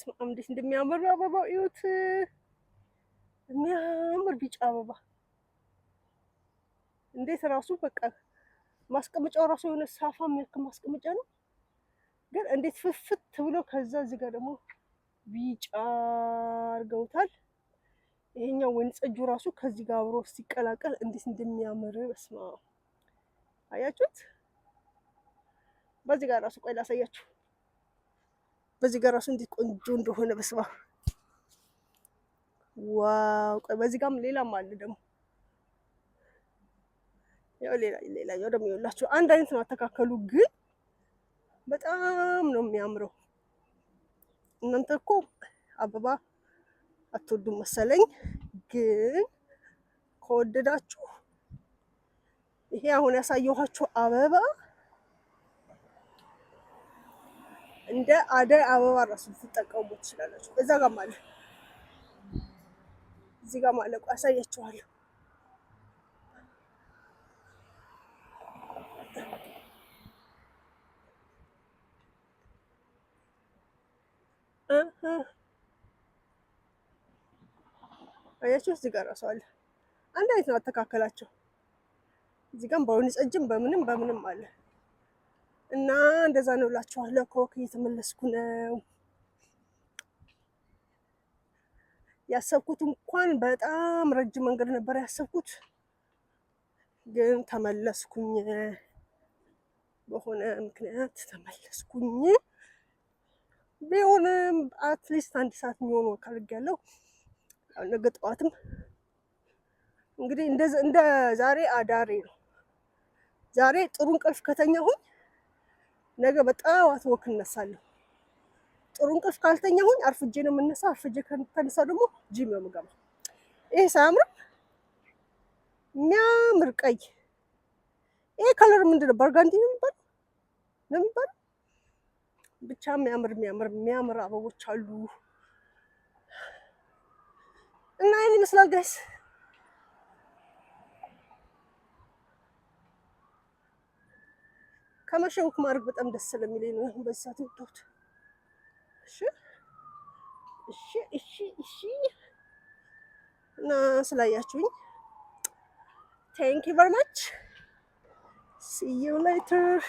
በስመ አብ፣ እንዴት እንደሚያምር አበባው እዩት። የሚያምር ቢጫ አበባ እንዴት ራሱ በቃ ማስቀመጫው ራሱ የሆነ ሳፋ የሚያክል ማስቀመጫ ነው፣ ግን እንዴት ፍፍት ብሎ። ከዛ እዚህ ጋር ደግሞ ቢጫ አድርገውታል። ይሄኛው ወይን ጠጁ ራሱ ከዚህ ጋር አብሮ ሲቀላቀል እንዴት እንደሚያምር በስመ አብ፣ አያችሁት? በዚህ ጋር ራሱ፣ ቆይ ላሳያችሁ። በዚህ ጋር ራሱ እንዴት ቆንጆ እንደሆነ፣ በስመ አብ፣ wow! ቆይ በዚህ ጋርም ሌላም አለ ደግሞ። ያው ሌላ ሌላኛው ደግሞ ይኸውላችሁ፣ አንድ አይነት ነው አተካከሉ፣ ግን በጣም ነው የሚያምረው። እናንተ እኮ አበባ አትወዱም መሰለኝ፣ ግን ከወደዳችሁ ይሄ አሁን ያሳየኋችሁ አበባ እንደ አደይ አበባ ራሱ ልትጠቀሙ ትችላላችሁ። እዛ ጋርም አለ፣ እዚህ ጋርም አለ። ቆይ አሳያችኋለሁ። አያችሁ፣ እዚህ ጋር ራሱ አለ። አንድ አይነት ነው አተካከላቸው። እዚህ ጋርም በወይን ጠጅም በምንም በምንም አለ እና እንደዛ ነው እላችኋለሁ። ከ walk እየተመለስኩ ነው። ያሰብኩት እንኳን በጣም ረጅም መንገድ ነበር ያሰብኩት፣ ግን ተመለስኩኝ። በሆነ ምክንያት ተመለስኩኝ። ቢሆንም at least አንድ ሰዓት የሚሆን walk አድርጌያለሁ። ነገ ጠዋትም እንግዲህ እንደ ዛሬ አዳሬ ነው። ዛሬ ጥሩ እንቅልፍ ከተኛሁኝ ነገ በጠዋት walk እነሳለሁ። ጥሩ እንቅልፍ ካልተኛሁኝ አርፍጄ ነው የምነሳው። አርፍጄ ከተነሳሁ ደግሞ ጂም ነው የምገባው። ይሄ ሳያምርም? የሚያምር ቀይ። ይሄ color ምንድን ነው? Burgundy ነው የሚባለው። ብቻ የሚያምር የሚያምር የሚያምር አበቦች አሉ እና ይህን ይመስላል guys። ከመሸ walk ማድረግ በጣም ደስ ስለሚለኝ ነው በዚህ ሰዓት የወጣሁት። እሺ። እና ስላያችሁኝ thank you very much, see you later.